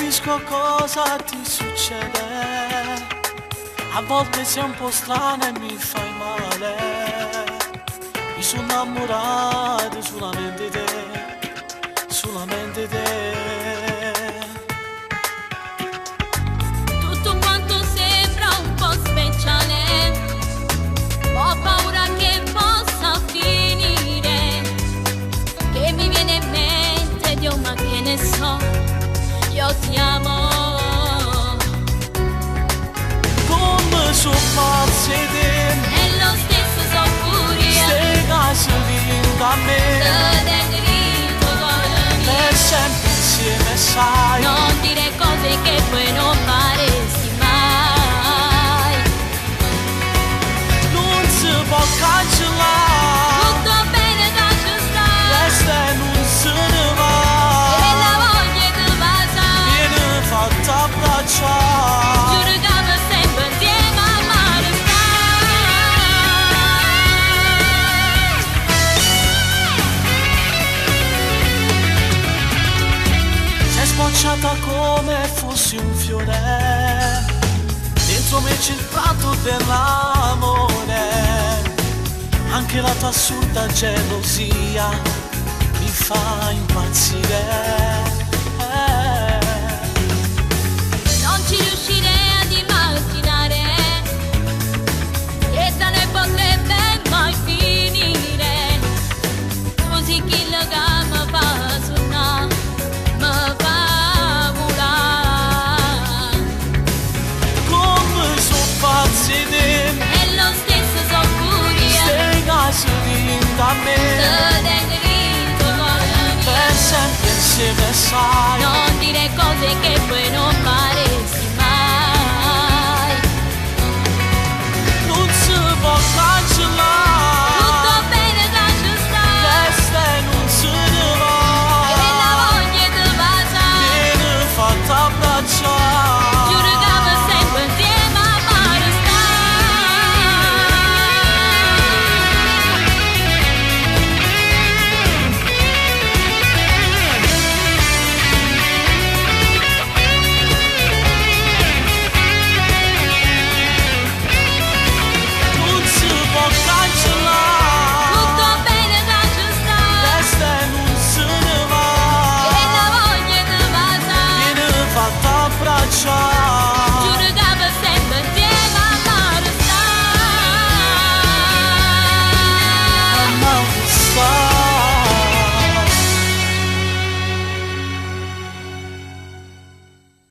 capisco cosa ti succede. A volte sei un po' strana e mi fai male. Mi sono innamorato solamente te, solamente te. Tutto quanto sembra un po' speciale. Ho paura che possa finire. Che mi viene in mente Dio, ma che ne so, io ti amo. Come so pazzo di te, E lo stesso so pure io. Ste case da me, Te tengo dentro cuore mio. Per sempre insieme sai. Non dire cose che poi non faresti mai. Non si può cancellare. Tutto bene che ci sta. Resta e non se ne va. E la voglia di passare. Viene fatta abbracciare. Giuro che per sempre insieme a mare sta. Sei sbocciata come fossi un fiore. Dentro me c'è il prato dell'amore. Anche la tua assurda gelosia mi fa impazzire. Non ci riuscirei ad immaginare che tra noi potrebbe mai finire. Così chi la mi fa sognare, mi fa volare. Come so pazzi di E lo stesso so pure io. Ste case da me, Te tengo dentro cuore mio. Per sempre insieme sai. Non dire cose che